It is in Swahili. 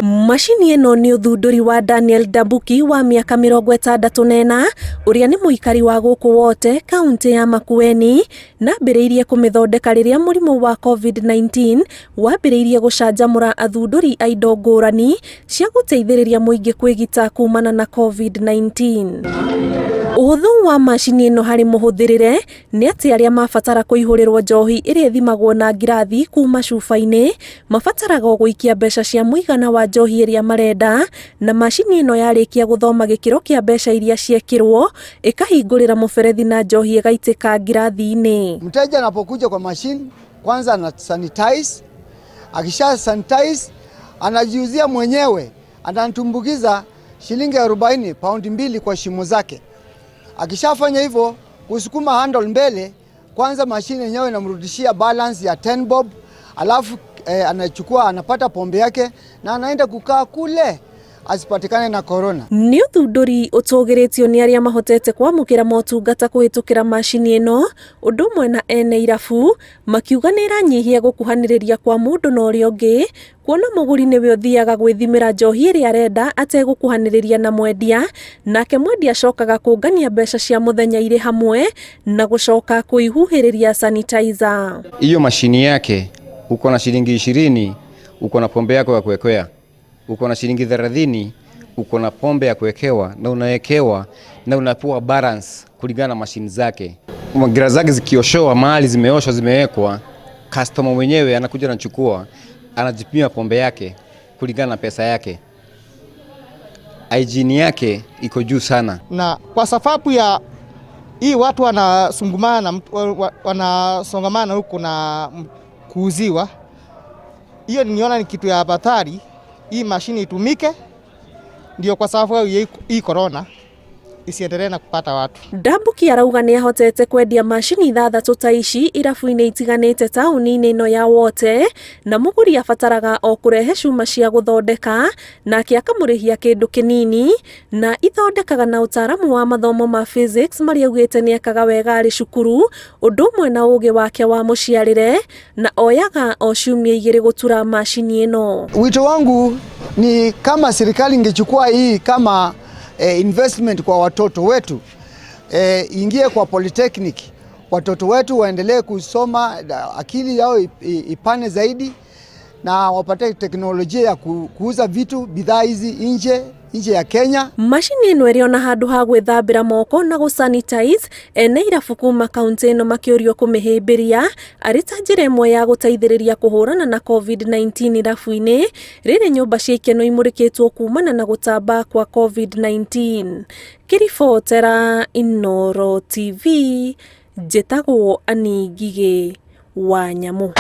Macini ĩno nĩ ũthundũri wa Daniel Ndambuki wa mĩaka 64, ũrĩa nĩ mũikari wa gũkũ Wote, kaũntĩ ya Makueni, na ambĩrĩirie kũmĩthondeka rĩrĩa mũrimũ wa COVID-19 wambĩrĩirie gũcanjamũra athundũri a indo ngũrani cia gũteithĩrĩria mũingĩ kwĩgita kumana na COVID-19. Ũhũthũ wa macini ĩno harĩ mũhũthĩrĩre nĩ atĩ arĩa mabatara kũihũrĩrwo njohi ĩrĩa ĩthimagwo na ngirathi kuma cuba-inĩ mabataraga o gũikia mbeca cia mũigana wa njohi ĩrĩa marenda, na macini ĩno yarĩkia gũthoma gĩkĩro kĩa mbeca iria ciekĩrwo ĩkahingũrĩra mũberethi na njohi ĩgaitĩka ngirathi-inĩ. Mteja anapokuja kwa machine, kwanza ana sanitize. Akisha sanitize, anajiuzia mwenyewe, anatumbukiza shilingi 40, paundi 2 kwa shimo zake. Akishafanya hivyo, kusukuma handle mbele, kwanza mashine yenyewe inamrudishia balance ya 10 bob, alafu anachukua, anapata pombe yake na anaenda kukaa kule asipatikane na corona. Nĩ ũthundũri ũtũgĩrĩtio nĩ arĩa mahotete kwamũkĩra motungata kũhĩtũkĩra macini ĩno, ũndũ ũmwe na ene irabu makiuga nĩ ĩranyihia gũkuhanĩrĩria kwa mũndũ na ũrĩa ũngĩ, kuona mũgũri nĩwe ũthiaga gwĩthimĩra njohi ĩrĩa arenda ategũkuhanĩrĩria na mwendia, nake mwendia acokaga kũngania mbeca cia mũthenya irĩ hamwe na gũcoka kũihuhĩrĩria sanitizer. Hiyo mashini yake, uko na shilingi 20, uko na pombe yako ya kuwekea. Uko na shilingi 30, uko na pombe ya kuwekewa na unawekewa na unapewa balance kulingana na mashini zake. Gira zake zikioshowa mahali zimeoshwa zimewekwa, customer mwenyewe anakuja anachukua, anajipima pombe yake kulingana na pesa yake. Hygiene yake iko juu sana. Na kwa sababu ya hii watu wanasungumana, wanasongamana huku na kuuziwa, hiyo niona ni kitu ya hatari. Hii mashini itumike ndio kwa sababu hii corona isiendelee na kupata watu. Ndambuki arauga nĩ ahotete kwendia macini ithathatũ ta ici irabu-inĩ itiganĩte taũni-inĩ ĩno ya Wote, na mũgũri abataraga o kũrehe cuma cia gũthondeka nake akamũrĩhia kĩndũ kĩnini, na ithondekaga na ũtaaramu wa mathomo ma physics marĩa augĩte nĩ ekaga wega arĩ cukuru, ũndũ ũmwe na ũgĩ wake wa mũciarĩre, na oyaga o ciumia 2 gũtura macini ĩno. Wito wangu ni kama serikali ingechukua hii kama investment kwa watoto wetu, ingie kwa polytechnic, watoto wetu waendelee kusoma, akili yao ipane zaidi na wapate teknolojia ya kuuza vitu bidhaa hizi nje ya Kenya. Macini ĩno ĩrĩ ona handũ ha gwĩthambĩra moko na gũ sanitize, ene irabu kuma kaũntĩ ĩno makĩũrio kũmĩhĩmbĩria arĩ ta njĩra ĩmwe ya gũteithĩrĩria kũhũrana na COVID-19 irabu-inĩ, rĩrĩ nyũmba cia ikeno imũrĩkĩtwo kumana na gũtamba kwa COVID-19. Ngĩribotera Inooro TV, njĩtagwo Annie Ngigĩ wa Nyamũ.